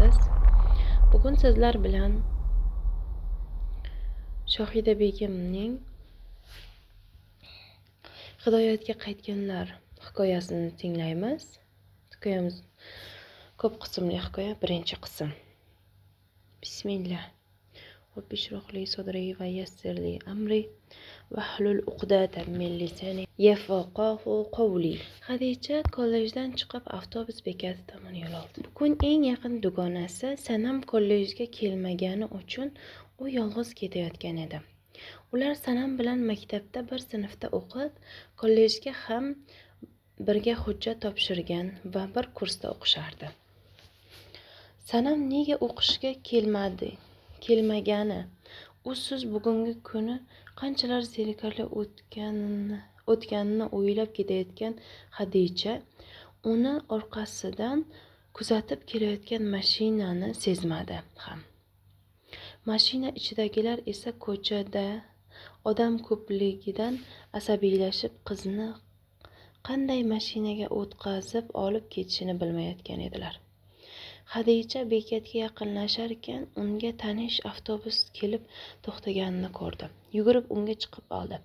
Yaxshimisiz? Bugun sizlar bilan Shohida Begimning Hidoyatga qaytganlar hikoyasini tinglaymiz. Hikoyamiz ko'p qismli hikoya, birinchi qism. Bismillah. Robbi shrah li sadri va yassir li amri vahlul uqdatan min lisani yafqahu qawli. Xadicha kollejdan chiqib avtobus bekati tomon yo'l oldi. Bugun eng yaqin dugonasi Sanam kollejga kelmagani uchun u yolg'iz ketayotgan edi. Ular Sanam bilan maktabda bir sinfda o'qib, kollejga ham birga hujjat topshirgan va bir kursda o'qishardi. Sanam nega o'qishga kelmagani, usiz bugungi kuni qanchalar zerikarli o'tganini o'ylab ketayotgan Xadicha uni orqasidan kuzatib kelayotgan mashinani sezmadi ham. Mashina ichidagilar esa ko'chada odam ko'pligidan asabiylashib, qizni qanday mashinaga o'tqazib olib ketishini bilmayotgan edilar. Xadicha bekatga yaqinlasharkan unga tanish avtobus kelib to'xtaganini ko'rdi. Yugurib unga chiqib oldi.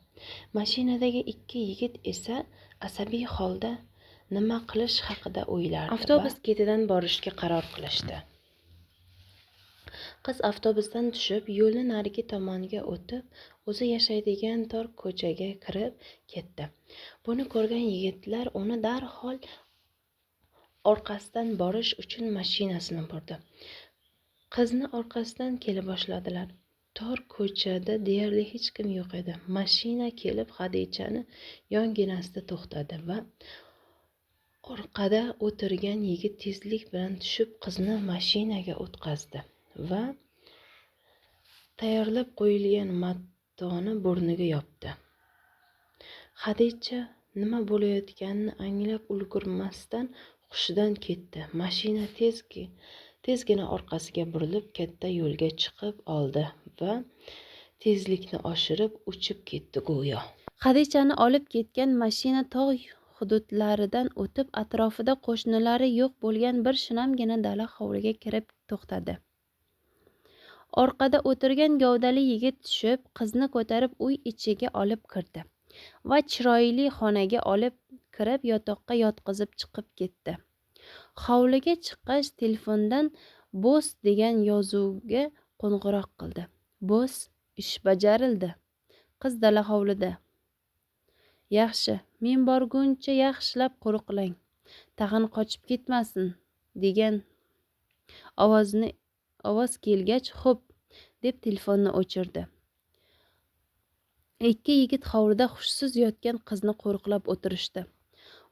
Mashinadagi ikki yigit esa asabiy holda nima qilish haqida o'ylardi. Avtobus ketidan borishga qaror qilishdi. Qiz avtobusdan tushib, yo'lni narigi tomoniga o'tib, o'zi yashaydigan tor ko'chaga kirib ketdi. Buni ko'rgan yigitlar uni darhol orqasidan borish uchun mashinasini burdi. Qizni orqasidan kela boshladilar. Tor ko'chada deyarli hech kim yo'q edi. Mashina kelib Xadichani yonginasida to'xtadi va orqada o'tirgan yigit tezlik bilan tushib qizni mashinaga o'tqazdi va tayyorlab qo'yilgan matoni burniga yopdi. Xadicha nima bo'layotganini anglab ulgurmasdan hushidan ketdi. Mashina tezgina orqasiga burilib katta yo'lga chiqib oldi va tezlikni oshirib uchib ketdi go'yo. Xadichani olib ketgan mashina tog' hududlaridan o'tib, atrofida qo'shnilari yo'q bo'lgan bir shinamgina dala hovliga kirib to'xtadi. Orqada o'tirgan gavdali yigit tushib, qizni ko'tarib uy ichiga olib kirdi va chiroyli xonaga olib kirib yotoqqa yotqizib chiqib ketdi. Hovliga chiqqach telefondan "Boss" degan yozuvga qo'ng'iroq qildi. "Boss, ish bajarildi. Qiz dala hovlida." "Yaxshi, men borguncha yaxshilab qo'riqlang. Tag'in qochib ketmasin" degan ovoz kelgach, "Xo'p" deb telefonni o'chirdi. Ikki yigit hovlida hushsiz yotgan qizni qo'riqlab o'tirishdi.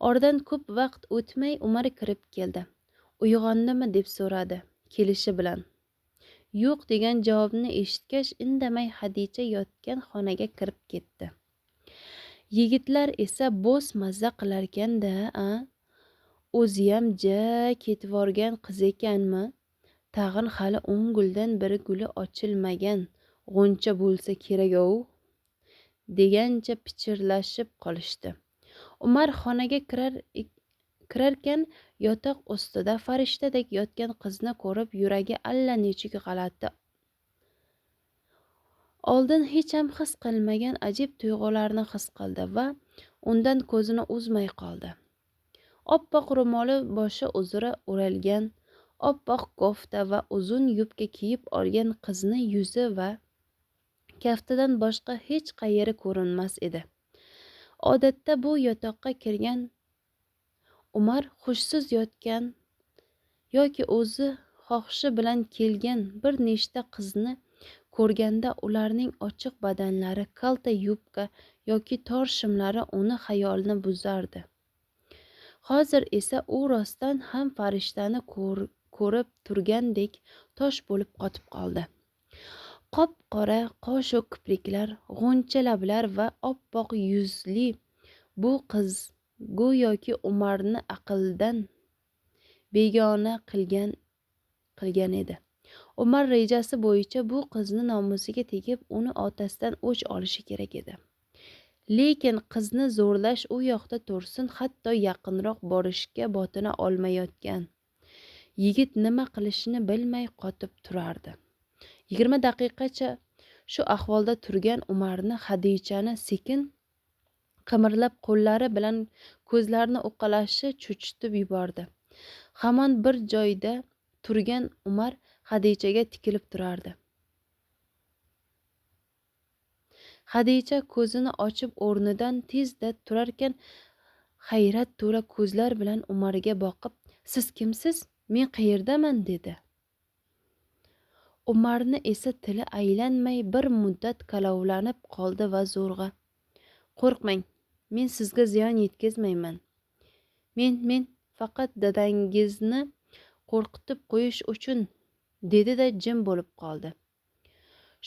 Oradan ko'p vaqt o'tmay Umar kirib keldi. "Uyg'ondimi?" deb so'radi kelishi bilan. "Yo'q" degan javobni eshitgach, indamay Xadicha yotgan xonaga kirib ketdi. Yigitlar esa "Boss mazza qilarkan-da, a? O'ziyam ja ketvorgan qiz ekanmi? Tag'in hali 10 guldan biri guli ochilmagan g'uncha bo'lsa kerak-ov" degancha pichirlashib qolishdi. Umar xonaga kirarkan yotoq ustida farishtadek yotgan qizni ko'rib yuragi allanechuk g'alati, oldin hech ham his qilmagan ajib tuyg'ularni his qildi va undan ko'zini uzmay qoldi. Oppoq ro'moli boshi uzra o'ralgan, oppoq kofta va uzun yubka kiyib olgan qizni yuzi va kaftidan boshqa hech qayeri ko'rinmas edi. Odatda bu yotoqqa kirgan Umar hushsiz yotgan yoki o'zi xohishi bilan kelgan bir nechta qizni ko'rganda ularning ochiq badanlari, kalta yubka yoki tor shimlari uni xayolini buzardi. Hozir esa u rostdan ham farishtani ko'rib turgandek tosh bo'lib qotib qoldi. Qop-qora qoshu kipriklar, g'uncha lablar va oppoq yuzli bu qiz go'yoki Umarni aqldan begona qilgan edi. Umar rejasi bo'yicha bu qizni nomusiga tegib, uni otasidan o'ch olishi kerak edi. Lekin qizni zo'rlash u yoqda tursin, hatto yaqinroq borishga botina olmayotgan. Yigit nima qilishini bilmay qotib turardi. 20 daqiqacha shu ahvolda turgan Umarni Xadichani sekin qimirlab qo'llari bilan ko'zlarini uqalashi cho'chitib yubordi. Hamon bir joyda turgan Umar Xadichaga tikilib turardi. Xadicha ko'zini ochib o'rnidan tezda turarkan hayrat to'la ko'zlar bilan Umarga boqib, "Siz kimsiz? Men qayerdaman?" dedi. Umarni esa tili aylanmay bir muddat kalovlanib qoldi va zo'rg'a, "Qo'rqmang, men sizga ziyon yetkazmayman. Men faqat dadangizni qo'rqitib qo'yish uchun" dedi-da jim bo'lib qoldi.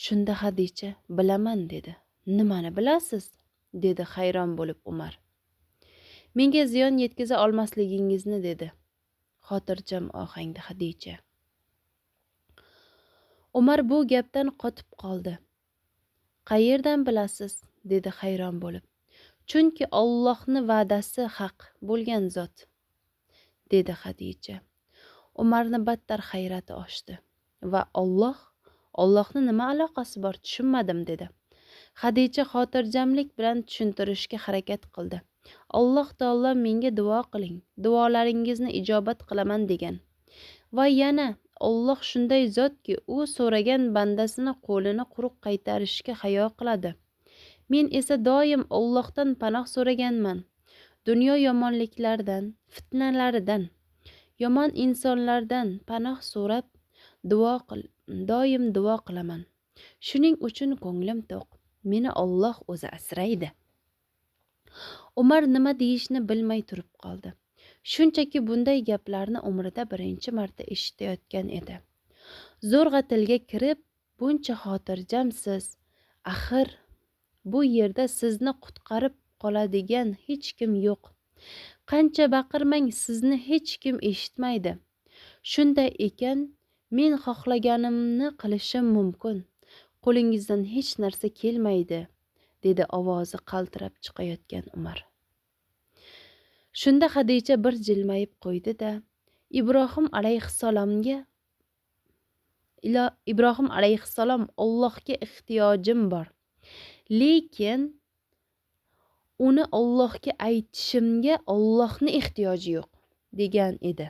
Shunda Xadicha, "Bilaman" dedi. "Nimani bilasiz?" dedi hayron bo'lib Umar. "Menga ziyon yetkaza olmasligingizni" dedi xotirjam ohangda Xadicha. Umar bu gapdan qotib qoldi. "Qayerdan bilasiz?" dedi hayron bo'lib. "Chunki Allohning va'dasi haq bo'lgan zot" dedi Xadicha. Umarni battar hayrati oshdi va Allohning nima aloqasi bor, tushunmadim" dedi. Xadicha xotirjamlik bilan tushuntirishga harakat qildi. "Alloh taolo menga duo qiling, duolaringizni ijobat qilaman degan. Va yana Alloh shunday zotki, u so'ragan bandasini qo'lini quruq qaytarishga hayo qiladi. Men esa doim Allohdan panoh so'raganman. Dunyo yomonliklaridan, fitnalaridan, yomon insonlardan panoh so'rab doim duo qilaman. Shuning uchun ko'nglim to'q. Meni Alloh o'zi asraydi." Umar nima deyishni bilmay turib qoldi. Shunchaki bunday gaplarni umrida birinchi marta eshitayotgan edi. Zo'rg'a tilga kirib, "Buncha xotirjamsiz, axir bu yerda sizni qutqarib qoladigan hech kim yo'q. Qancha baqirmang, sizni hech kim eshitmaydi. Shunday ekan, men xohlaganimni qilishim mumkin. Qo'lingizdan hech narsa kelmaydi" dedi ovozi qaltirab chiqayotgan Umar. Shunda Xadicha bir jilmayib qo'ydi-da, Ibrohim alayhissalom Allohga ehtiyojim bor. Lekin uni Allohga aytishimga Allohning ehtiyoji yo'q degan edi.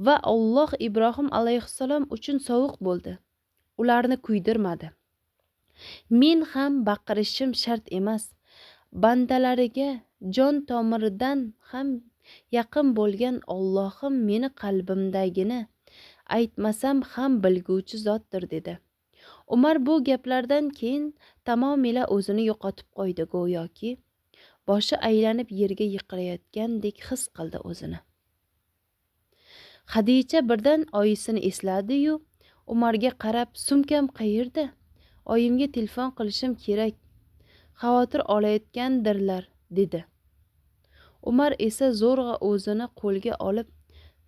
Va Alloh Ibrohim alayhissalom uchun sovuq bo'ldi. Ularni kuydirmadi. Men ham baqirishim shart emas. Bandalariga jon tomiridan ham yaqin bo'lgan Allohim meni qalbimdagini aytmasam ham bilguvchi zotdir dedi. Umar bu gaplardan keyin tamomila o'zini yo'qotib qo'ydi, go'yoki boshi aylanib yerga yiqilayotgandek his qildi o'zini. Xadicha birdan oyisini esladi-yu, Umarga qarab, "Sumkam qayerda? Oyimga telefon qilishim kerak. Xavotir olayotgandirlar" dedi. Umar esa zo'rg'a o'zini qo'lga olib,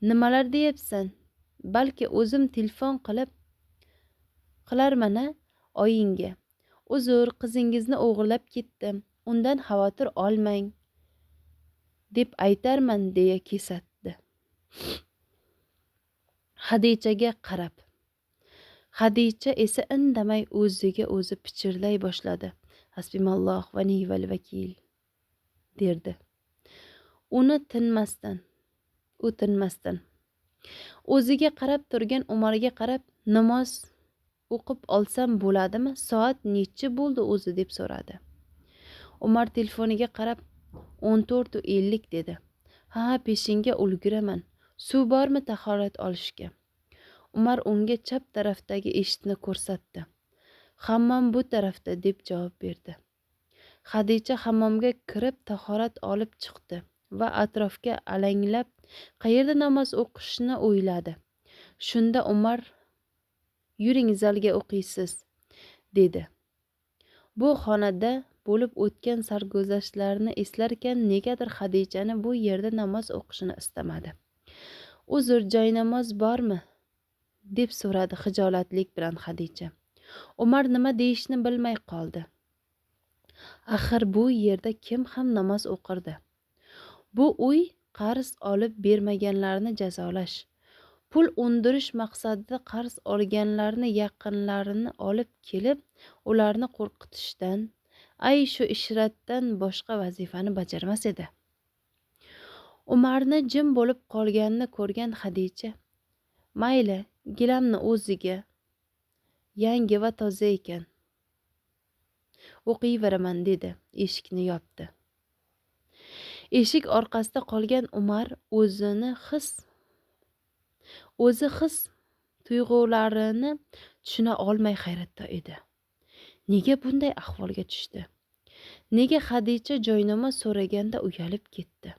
"Nimalar deyapsan? Balki o'zim telefon qilarman-a oyingga. Uzr, qizingizni o'g'irlab ketdim. Undan xavotir olmang" deb aytarman deya kesatdi. Xadichaga qarab. Xadicha esa indamay o'ziga o'zi pichirlay boshladi. "Hasbunalloh va ni'mal vakil" derdi. U tinmasdan. O'ziga qarab turgan Umarga qarab, "Namoz o'qib olsam bo'ladimi? Soat nechi bo'ldi o'zi?" deb so'radi. Umar telefoniga qarab 14:50 dedi. "Ha, peshinga ulguraman. Suv bormi tahorat olishga?" Umar unga chap tarafdagi eshikni ko'rsatdi. "Hammom bu tarafda" deb javob berdi. Xadicha hammomga kirib tahorat olib chiqdi va atrofga alanglab qayerda namoz o'qishni o'yladi. Shunda Umar, "Yuring, zalga o'qiysiz" dedi. Bu xonada bo'lib o'tgan sarguzashtlarni eslarkan negadir Xadichani bu yerda namoz o'qishini istamadi. "Uzr, joynamoz bormi?" deb so'radi xijolatlik bilan Xadicha. Umar nima deyishni bilmay qoldi. Axir bu yerda kim ham namoz o'qirdi? Bu uy qarz olib bermaganlarni jazolash, Pul undirish maqsadida qarz olganlarni yaqinlarini olib kelib, ularni qo'rqitishdan, ayshu ishratdan boshqa vazifani bajarmas edi. Umarni jim bo'lib qolganini ko'rgan Xadicha, mayli, gilamni o'ziga, yangi va toza ekan, o'qiyveraman dedi, eshikni yopdi. Eshik orqasida qolgan Umar o'zi his tuyg'ularini tushuna olmay hayratda edi. Nega bunday ahvolga tushdi? Nega Xadicha joynamoz so'raganda uyalib ketdi?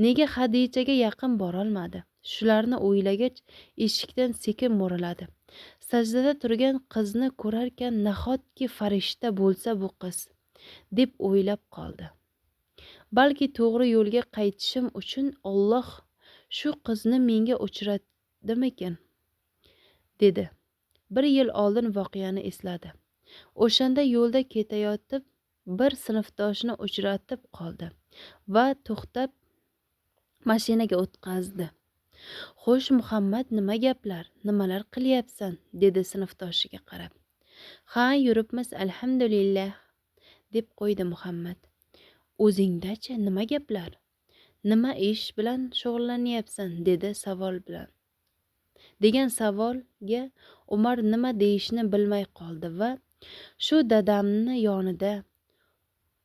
Nega Xadichaga yaqin borolmadi? Shularni o'ylagach, eshikdan sekin mo'raladi. Sajdada turgan qizni ko'rarkan, nahotki farishta bo'lsa bu qiz, deb o'ylab qoldi. Balki to'g'ri yo'lga qaytishim uchun Alloh shu qizni menga uchratdimikin, dedi. Bir yil oldin voqeani esladi. O'shanda yo'lda ketayotib bir sinfdoshini uchratib qoldi va to'xtab mashinaga o'tqazdi. Xo'sh Muhammad, nima gaplar, nimalar qilyapsan, dedi sinfdoshiga qarab. Ha, yuribmiz, alhamdulillah, deb qo'ydi Muhammad. O'zingdachi, nima gaplar? Nima ish bilan shug'ullanyapsan, dedi savol bilan. Degan savolga Umar nima deyishni bilmay qoldi va shu dadamni yonida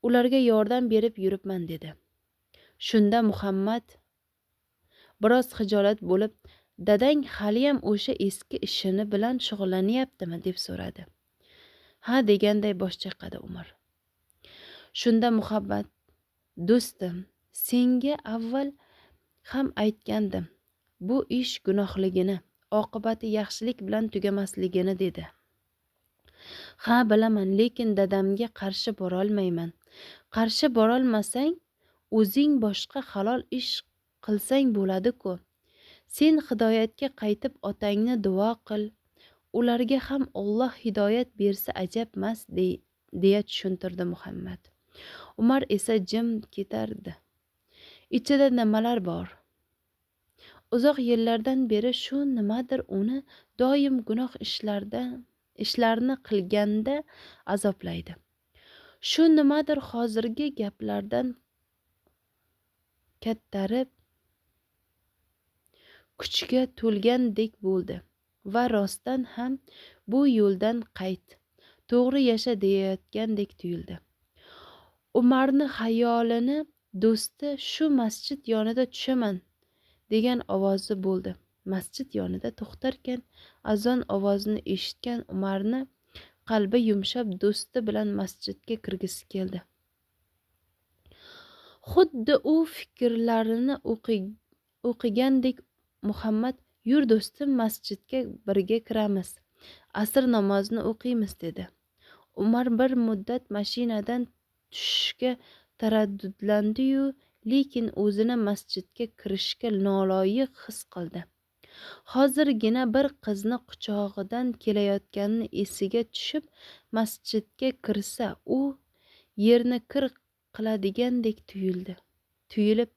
ularga yordam berib yuribman, dedi. Shunda Muhammad biroz xijolat bo'lib, dadang haliyam o'sha eski ishini bilan shug'ullanyaptimi, deb so'radi. Ha deganday bosh chayqadi Umar. Shunda Muhammad, do'stim, senga avval ham aytgandim, bu ish gunohligini, oqibati yaxshilik bilan tugamasligini, dedi. Ha, bilaman, lekin dadamga qarshi borolmayman. Qarshi borolmasang, o'zing boshqa halol ish qilsang bo'ladi-ku. Sen hidoyatga qaytib otangni duo qil. Ularga ham Alloh hidoyat bersa ajabmas, deya tushuntirdi Muhammad. Umar esa jim ketardi. Ichida nimalar bor? Uzoq yillardan beri shu nimadir uni doim gunoh ishlarni qilganda azoblaydi. Shu nimadir hozirgi gaplardan kattarib kuchga to'lgandek bo'ldi va rostdan ham bu yo'ldan qayt, to'g'ri yasha deyayotgandek tuyuldi. Umarni xayolini do'sti shu masjid yonida tushaman degan ovozi bo'ldi. Masjid yonida to'xtarkan azon ovozini eshitgan Umarni qalbi yumshab do'sti bilan masjidga kirgisi keldi. Xuddi u fikrlarini o'qigandek Muhammad, yur do'stim, masjidga birga kiramiz, asr namozini o'qiymiz, dedi. Umar bir muddat mashinadan tushishga taraddudlandi-yu, lekin o'zini masjidga kirishga noloyiq his qildi. Hozirgina bir qizni quchog'idan kelayotganini esiga tushib, masjidga kirsa, u yerni kir qiladigandek tuyuldi. Tuyulib,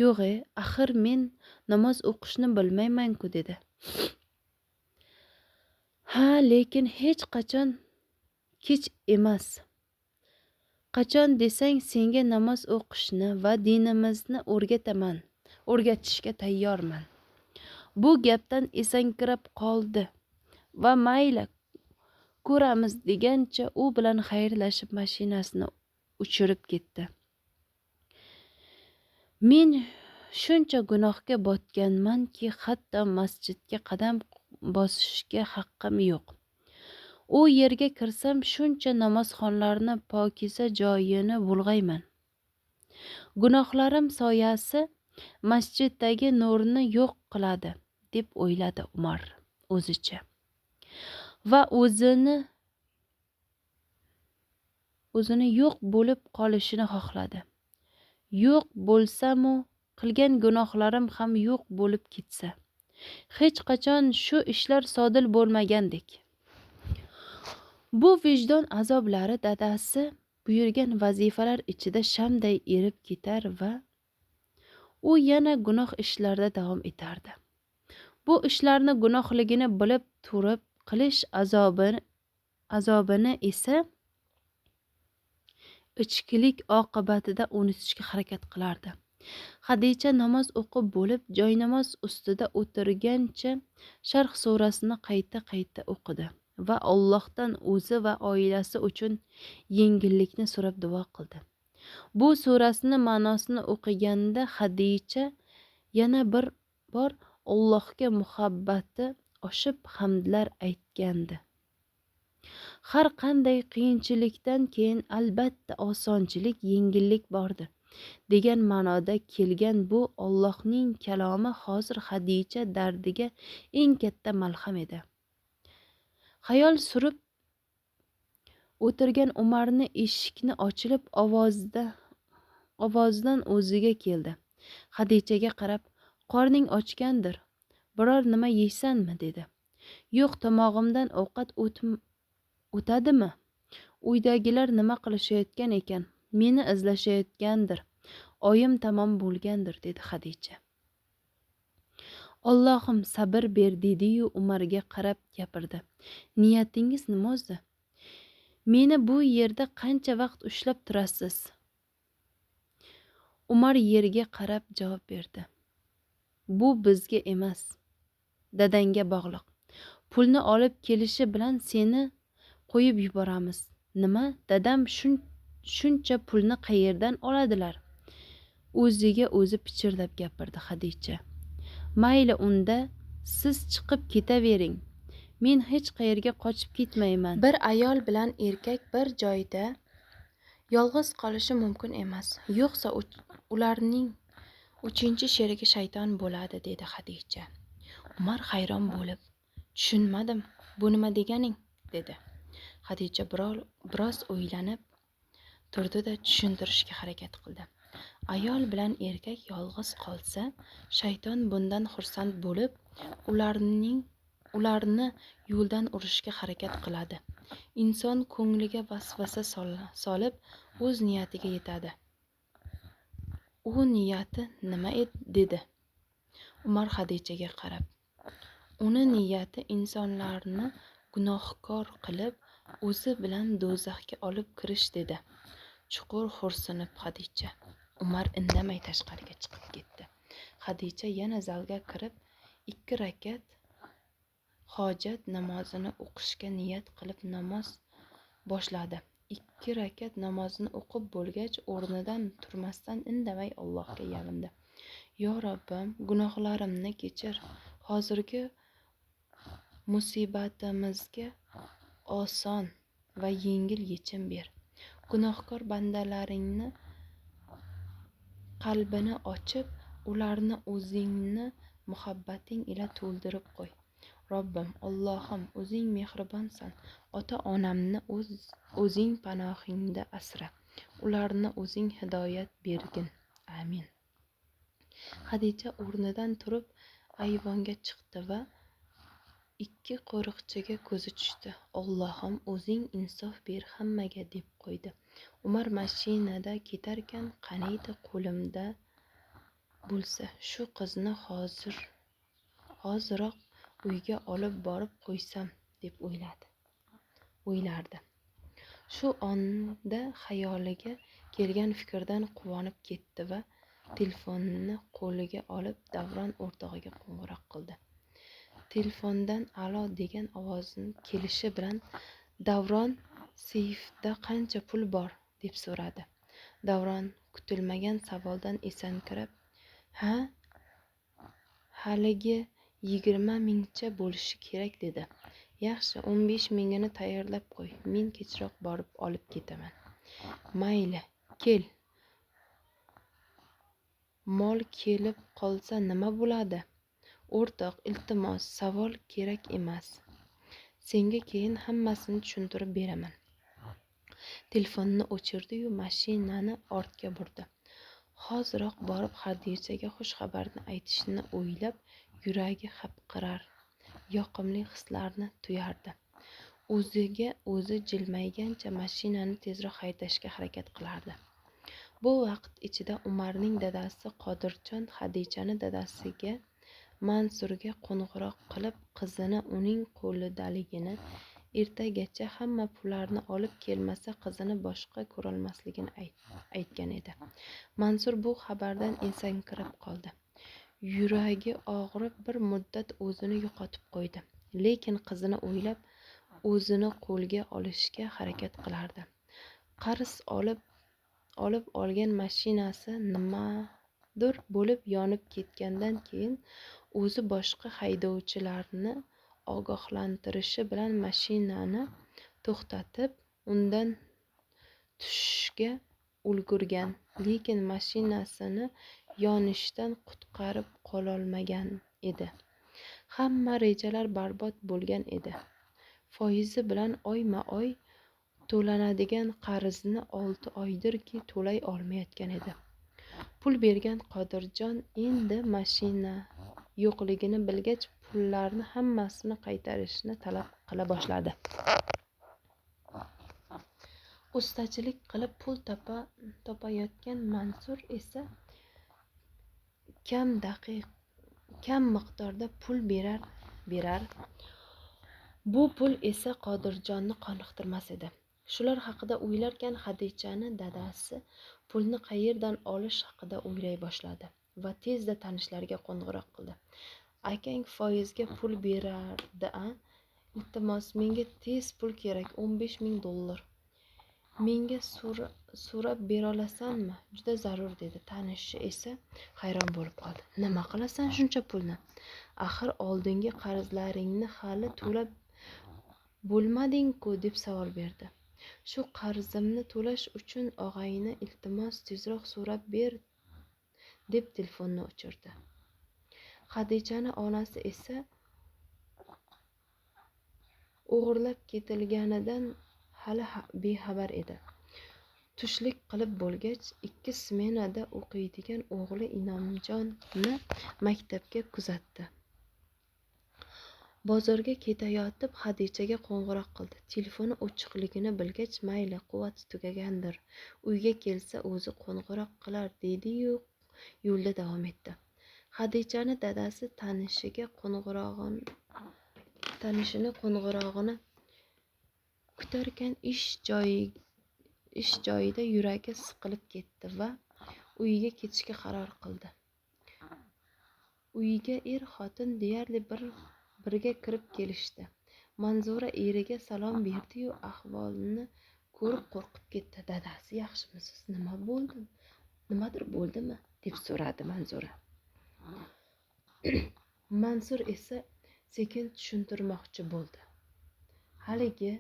yo'g'e, axir men namoz o'qishni bilmayman-ku, dedi. Ha, lekin hech qachon kech emas. Qachon desang senga namoz o'qishni va dinimizni o'rgataman, o'rgatishga tayyorman. Bu gapdan esankirab qoldi va mayli ko'ramiz degancha u bilan xayrlashib mashinasini uchirib ketdi. Men shuncha gunohga botganmanki, hatto masjidga qadam bosishga haqqim yo'q. U yerga kirsam shuncha namozxonlarni pokiza joyini bulg'ayman. Gunohlarim soyasi masjiddagi nurni yo'q qiladi, deb o'yladi Umar o'zicha. Va o'zini yo'q bo'lib qolishini xohladi. Yo'q bo'lsam-u, qilgan gunohlarim ham yo'q bo'lib ketsa, hech qachon shu ishlar sodir bo'lmagandek. Bu vijdon azoblari dadasi buyurgan vazifalar ichida shamday erib ketar va u yana gunoh ishlarda davom etardi. Bu ishlarni gunohligini bilib turib qilish azobini esa ichkilik oqibatida unutishga harakat qilardi. Xadicha namoz o'qib bo'lib, joynamoz ustida o'tirgancha Sharh surasini qayta-qayta o'qidi va Allohdan o'zi va oilasi uchun yengillikni so'rab duo qildi. Bu surasini ma'nosini o'qiganda Xadicha yana bir bor Allohga muhabbati oshib hamdlar aytgandi. Har qanday qiyinchilikdan keyin albatta osonchilik, yengillik bordir degan ma'noda kelgan bu Allohning kalomi hozir Xadicha dardiga eng katta malham edi. Xayol surib o'tirgan Umarni eshikni ochilib ovozidan o'ziga keldi. Xadichaga qarab, "Qorning ochgandir, biror nima yeysanmi?" dedi. "Yo'q, tomog'imdan ovqat o'tadimi? Uydagilar nima qilishayotgan ekan? Meni izlashayotgandir. Oyim tamom bo'lgandir", dedi Xadicha. "Allohim sabr ber", dedi-yu Umarga qarab gapirdi. "Niyatingiz nima o'zi? Meni bu yerda qancha vaqt ushlab turasiz?" Umar yerga qarab javob berdi. "Bu bizga emas, dadangga bog'liq. Pulni olib kelishi bilan seni qo'yib yuboramiz." "Nima? Dadam shuncha pulni qayerdan oladilar?" O'ziga o'zi pichirlab gapirdi Xadicha. "Mayli unda, siz chiqib ketavering. Men hech qayerga qochib ketmayman." Bir ayol bilan erkak bir joyda yolg'iz qolishi mumkin emas. Yo'qsa ularning uchinchi sherigi shayton bo'ladi, dedi Xadicha. Umar hayron bo'lib, "Tushunmadim, bu nima deganing?" dedi. Xadicha biroz o'ylanib turdi-da tushuntirishga harakat qildi. Ayol bilan erkak yolg'iz qolsa, shayton bundan xursand bo'lib, ularni yo'ldan urishga harakat qiladi. Inson ko'ngliga vasvasa solib, o'z niyatiga yetadi. U niyati nima edi? Dedi Umar Xadichaga qarab. Uni niyati insonlarni gunohkor qilib, o'zi bilan do'zaxga olib kirish, dedi chuqur xo'rsinib Xadicha. Umar indamay tashqariga chiqib ketdi. Xadicha yana zalga kirib, 2 rakat hojat namozini o'qishga niyat qilib namoz boshladi. 2 rakat namozini o'qib bo'lgach, o'rnidan turmasdan indamay Allohga yalindi. "Yo Robbim, gunohlarimni kechir. Hozirgi musibatimizga oson va yengil yechim ber. Gunohkor bandalaringni qalbini ochib, ularni o'zingni muhabbating ila to'ldirib qo'y. Robbim, Allohim, o'zing mehribonsan. Ota-onamni o'zing panohingda asra. Ularni o'zing hidoyat bergin. Amin." Xadicha o'rnidan turib ayvonga chiqdi va 2 qo'riqchiga ko'zi tushdi. "Allohim, o'zing insof ber hammaga", deb qo'ydi. Umar mashinada ketarkan, "Qaniydi qo'limda bo'lsa, shu qizni hoziroq uyga olib borib qo'ysam", deb o'ylardi. Shu onda xayoliga kelgan fikrdan quvonib ketdi va telefonni qo'liga olib Davron o'rtog'iga qo'ng'iroq qildi. Telefondan "Alo" degan ovozning kelishi bilan Davron, "Seyfda qancha pul bor?" deb so'radi. Davron kutilmagan savoldan esankirab, "Ha, haligi 20 mingcha bo'lishi kerak", dedi. "Yaxshi, 15 mingini tayyorlab qo'y, men kechroq borib olib ketaman." "Mayli, kel. Mol kelib qolsa nima bo'ladi?" "O'rtoq, iltimos, savol kerak emas. Senga keyin hammasini tushuntirib beraman." Telefonni o'chirdi-yu mashinani ortga burdi. Hoziroq borib Xadichaga xush xabarni aytishni o'ylab, yuragi hapriqar, yoqimli hislarni tuyardi. O'ziga o'zi jilmaygancha mashinani tezroq haydashga harakat qilardi. Bu vaqt ichida Umarning dadasi Qodirjon Xadichani dadasiga Mansurga qo'ng'iroq qilib, qizini uning qo'lidaligini, ertagacha hamma pullarni olib kelmasa qizini boshqa ko'rolmasligini aytgan edi. Mansur bu xabardan esankirab qoldi. Yuragi og'rib bir muddat o'zini yo'qotib qo'ydi. Lekin qizini o'ylab o'zini qo'lga olishga harakat qilardi. Qarz olib olgan mashinasi nimadir bo'lib yonib ketgandan keyin o'zi boshqa haydovchilarni ogohlantirishi bilan mashinani to'xtatib, undan tushishga ulgurgan, lekin mashinasini yonishdan qutqarib qololmagan edi. Hamma rejalar barbod bo'lgan edi. Foizi bilan oyma-oy to'lanadigan qarzni 6 oydirki to'lay olmayotgan edi. Pul bergan Qodirjon endi mashina yo'qligini bilgach, pullarni hammasini qaytarishni talab qila boshladi. Ustachilik qilib pul topayotgan Mansur esa kam miqdorda pul berar. Bu pul esa Qodirjonni qoniqtirmas edi. Shular haqida o'ylarkan Xadichani dadasi pulni qayerdan olish haqida o'ylay boshladi va tezda tanishlariga qo'ng'iroq qildi. Akang foizga pul berardi-a? Iltimos, menga tez pul kerak, 15 000 dollar. Menga so'rab bera olasanmi? Juda zarur, dedi. Tanishi esa hayron bo'lib qoldi. Nima qilasan shuncha pulni? Axir oldingi qarzlaringni hali to'lab bo'lmading-ku, deb savol berdi. Shu qarzimni to'lash uchun og'ayni, iltimos, tezroq so'rab ber, deb telefonni o'chirdi. Xadichani onasi esa o'g'irlab ketilganidan hali bexabar edi. Tushlik qilib bo'lgach, 2 smenada o'qiydigan o'g'li Inomjonni maktabga kuzatdi. Bozorga ketayotib Xadichaga qo'ng'iroq qildi. Telefoni o'chiqligini bilgach, mayli, quvvati tugagandir, uyga kelsa o'zi qo'ng'iroq qilar, dedi-yu yo'lda davom etdi. Xadichani dadasi tanishini qo'ng'irog'ini kutarkan ish joyida yuragi siqilib ketdi va uyiga ketishga qaror qildi. Uyiga er-xotin deyarli birga kirib kelishdi. Manzura eriga salom berdi-yu, ahvolini ko'rib qo'rqib ketdi. Dadasi, yaxshimisiz? Nima bo'ldi? Nimadir bo'ldimi? Deb so'radi Manzura. Mansur esa sekin tushuntirmoqchi bo'ldi. Haligi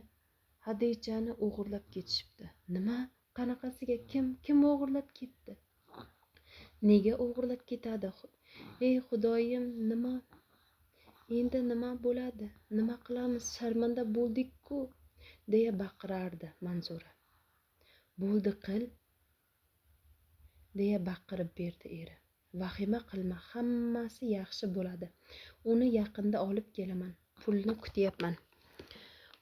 Xadichani o'g'irlab ketishibdi. Nima? Qanaqasiga? Kim o'g'irlab ketdi? Nega o'g'irlab ketadi? Ey Xudoyim, nima? Endi nima bo'ladi? Nima qilamiz? Sharmanda bo'ldik-ku, deya baqirardi Manzura. Bo'ldi qil, deya baqirib berdi eri. Vahima qilma, hammasi yaxshi bo'ladi. Uni yaqinda olib kelaman. Pulni kutyapman.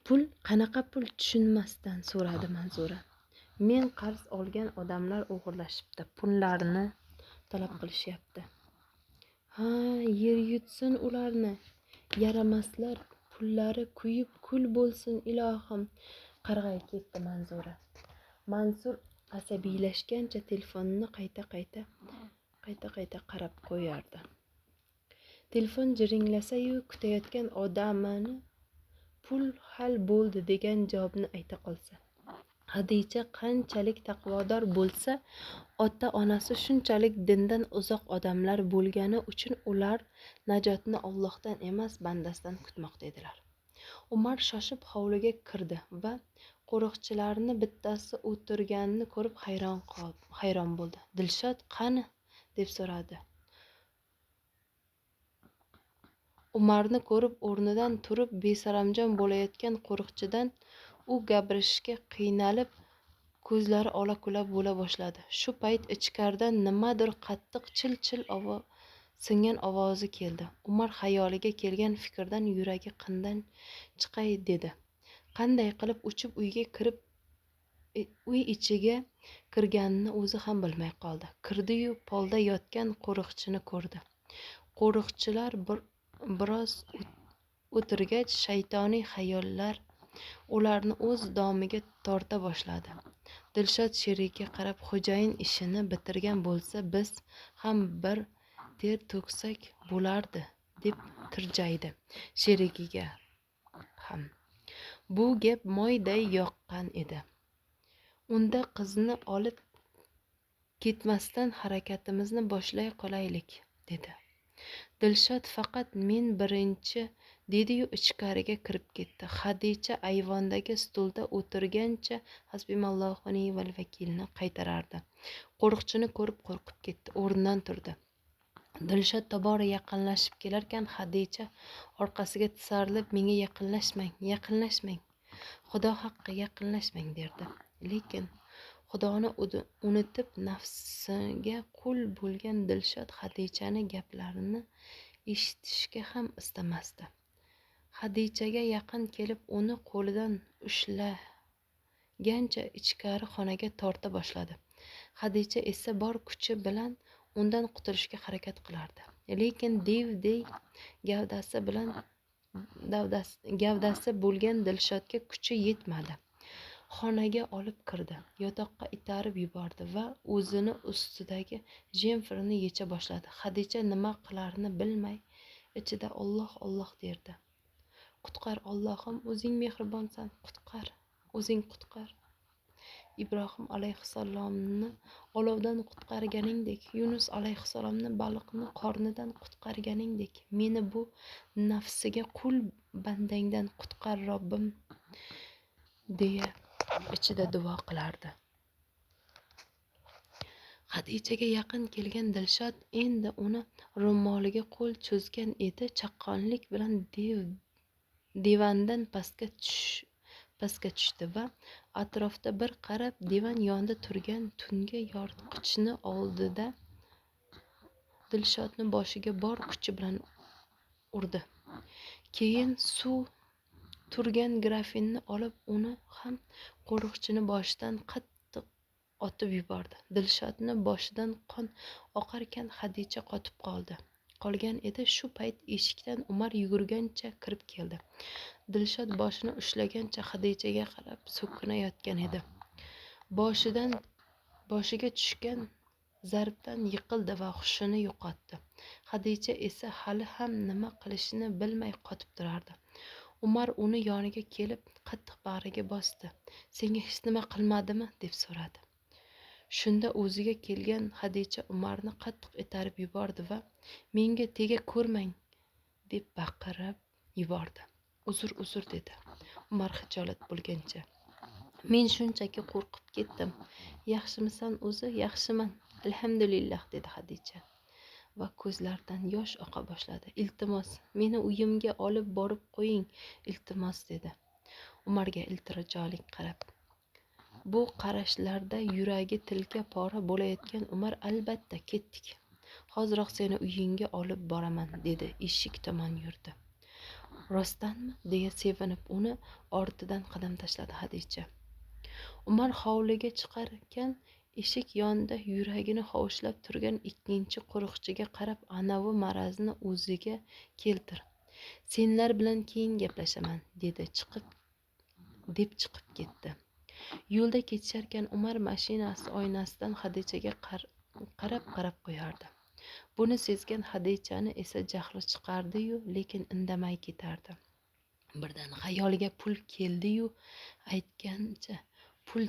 Pul? Qanaqa pul? Tushunmasdan so'radi Manzura. Men qarz olgan odamlar o'g'irlashibdi. Pullarni talab qilishyapti. Ha, yer yutsin ularni. Yaramaslar, pullari kuyib kul bo'lsin ilohim, qarg'ay ketdi Manzura. Mansur asabiylashgancha telefonni qayta-qayta qarab qo'yardi. Telefon jiringlasa-yu, kutayotgan odamini pul hal bo'ldi degan javobni ayta qolsa. Xadicha qanchalik taqvodor bo'lsa, ota-onasi shunchalik dindan uzoq odamlar bo'lgani uchun ular najotni Allohdan emas, bandasidan kutmoqda edilar. Umar shoshib hovliga kirdi va qo'riqchilarni bittasi o'tirganini ko'rib hayron bo'ldi. Dilshod qani? Deb so'radi. Umarni ko'rib o'rnidan turib besaranjom bo'layotgan qo'riqchidan u gapirishga qiynalib, ko'zlari ola-kula bo'la boshladi. Shu payt ichkaridan nimadir qattiq chil-chil singan ovozi keldi. Umar xayoliga kelgan fikrdan yuragi qindan chiqay dedi. Qanday qilib uchib uyga kirib, uy ichiga kirganini o'zi ham bilmay qoldi. Kirdi-yu polda yotgan qo'riqchini ko'rdi. Qo'riqchilar biroz o'tirgach, shaytoniy xayollar ularni o'z domiga torta boshladi. Dilshod sherigiga qarab, xo'jayin ishini bitirgan bo'lsa, biz ham bir ter to'ksak bo'lardi, deb tirjaydi sherigiga ham. Bu gap moyday yoqqan edi. Unda qizni olib ketmasdan harakatimizni boshlay qolaylik, dedi. Dilshod faqat men birinchi dedi-yu ichkariga kirib ketdi. Xadicha ayvondagi stulda o'tirgancha hasbunallohu va ni'mal vakilni qaytarardi. Qo'riqchini ko'rib qo'rqib ketdi, o'rnidan turdi. Dilshod tobora yaqinlashib kelarkan, Xadicha orqasiga tisarilib, menga yaqinlashmang, yaqinlashmang, Xudo haqqi yaqinlashmang derdi. Lekin Xudoni unutib nafsiga qul bo'lgan Dilshod Xadichani gaplarini eshitishga ham istamasdi. Xadichaga yaqin kelib uni qo'lidan ushlagancha ichkari xonaga torta boshladi. Xadicha esa bor kuchi bilan undan qutulishga harakat qilardi. Lekin devdek gavdasi bo'lgan Dilshodga kuchi yetmadi. Xonaga olib kirdi, yotoqqa itarib yubordi va o'zini ustidagi jemferini yecha boshladi. Xadicha nima qilarini bilmay ichida Alloh Alloh derdi. Qutqar Allohim, o'zing mehribonsan, qutqar, o'zing qutqar. Ibrohim alayhissalomni olovdan qutqarganingdek, Yunus alayhissalomni baliqni qornidan qutqarganingdek, meni bu nafsiga qul bandangdan qutqar Robbim, deya ichida duo qilardi. Xadichaga yaqin kelgan Dilshod endi uni ro'moliga qo'l cho'zgan edi, chaqqonlik bilan divandan pastga tushdi va atrofda bir qarab, divan yonida turgan tungi yoritgichni oldida Dilshodni boshiga bor kuchi bilan urdi. Keyin suv turgan grafinni olib, uni ham qo'riqchini boshidan qattiq otib yubordi. Dilshodni boshidan qon oqarkan Xadicha qotib qolgan edi. Shu payt eshikdan Umar yugurgancha kirib keldi. Dilshod boshini ushlagancha Xadichaga qarab so'kinayotgan edi. Boshiga tushgan zarbdan yiqildi va hushini yo'qotdi. Xadicha esa hali ham nima qilishini bilmay qotib turardi. Umar uni yoniga kelib qattiq bag'riga bosdi. Senga hech nima qilmadimi, deb so'radi. Shunda o'ziga kelgan Xadicha Umarni qattiq itarib yubordi va menga tega ko'rmang, deb baqirib yubordi. Uzr, uzr, dedi Umar xijolat bo'lgancha. Men shunchaki qo'rqib ketdim. Yaxshimisan o'zi? Yaxshiman, alhamdulillah, dedi Xadicha va ko'zlaridan yosh oqa boshladi. Iltimos, meni uyimga olib borib qo'ying, iltimos, dedi Umarga iltijolik qarab. Bu qarashlarda yuragi tilka pora bo'layotgan Umar, albatta ketdik, hoziroq seni uyingga olib boraman, dedi, eshik tomon yurdi. Rostdanmi, deya sevinib uni ortidan qadam tashladi Xadicha. Umar hovliga chiqarkan eshik yonida yuragini hovuchlab turgan ikkinchi qo'riqchiga qarab, anavi marazni o'ziga keltir, senlar bilan keyin gaplashaman, dedi, deb chiqib ketdi. Yo'lda ketisharkan Umar mashinasi oynasidan Xadichaga qarab qo'yardi. Buni sezgan Xadichani esa jahli chiqardi-yu, lekin indamay ketardi. Birdan xayoliga pul keldi-yu, aytgancha, pul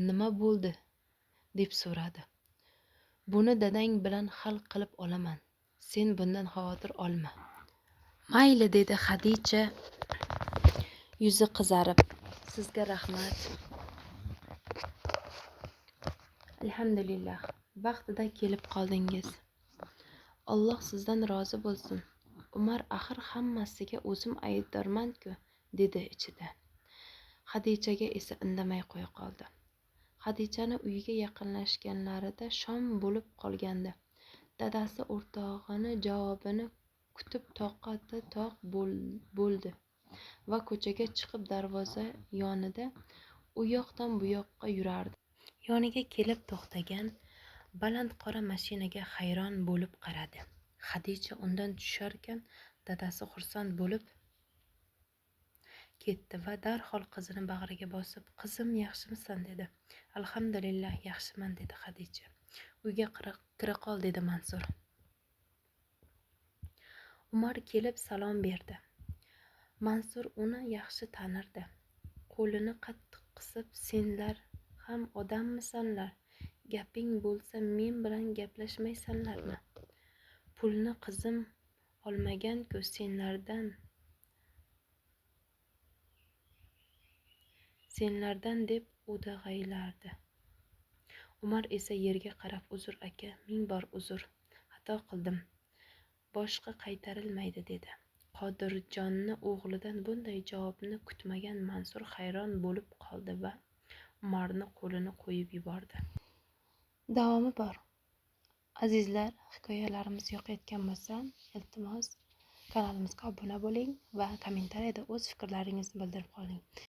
nima bo'ldi, deb so'radi. Buni dadang bilan hal qilib olaman. Sen bundan xavotir olma. Mayli, dedi Xadicha yuzi qizarib. Sizga rahmat. Alhamdulillah, vaqtida kelib qoldingiz. Alloh sizdan rozi bo'lsin. Umar, axir hammasiga o'zim aybdorman-ku, dedi ichida. Xadichaga esa indamay qo'ya qoldi. Xadichani uyiga yaqinlashganlarida shom bo'lib qolgandi. Dadasi o'rtog'ini javobini kutib toqati toq bo'ldi va ko'chaga chiqib darvoza yonida u yoqdan bu yoqqa yurardi. Yoniga kelib to'xtagan baland qora mashinaga hayron bo'lib qaradi. Xadicha undan tusharkan dadasi xursand bo'lib ketdi va darhol qizini bag'riga bosib, "Qizim, yaxshimisan?" dedi. "Alhamdulillah, yaxshiman", dedi Xadicha. "Uyga kira qol", dedi Mansur. Umar kelib salom berdi. Mansur uni yaxshi tanirdi. Qo'lini qattiq qisib, "Senlar ham odammisanlar? Gaping bo'lsa men bilan gaplashmaysanlarmi? Pulni qizim olmagan-ku senlardan. Senlardan" deb o'dag'aylardi. Umar esa yerga qarab, "Uzr aka, ming bor uzr. Xato qildim. Boshqa qaytarilmaydi", dedi. Qodirjonni o'g'lidan bunday javobni kutmagan Mansur hayron bo'lib qoldi va Umarni qo'lini qo'yib yubordi. Davomi bor. Azizlar, hikoyalarimiz yoqayotgan bo'lsa, iltimos kanalimizga obuna bo'ling va kommentariyada o'z fikrlaringizni bildirib qoling.